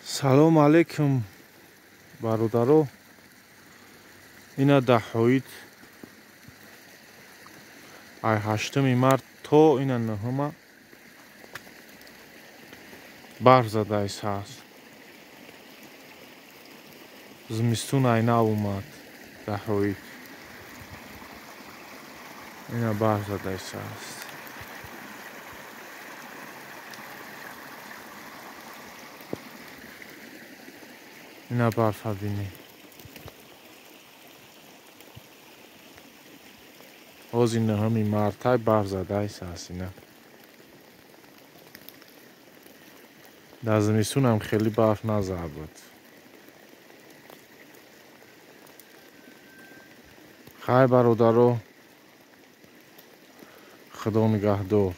Салом алейкум, бародаро. Ина дар ҳоид ай 8 март то ина 9 барф задаис ҳаст. Зимистун ай нав омад дар ҳоид. Ина барф задаис ҳаст. Ина барфа бинӣ. Ҳозир 9 мартай барф задаис ҳаст ина. Дар зимистунам хеле барф назад буд. Хай, бародаро, Худо нигаҳдор.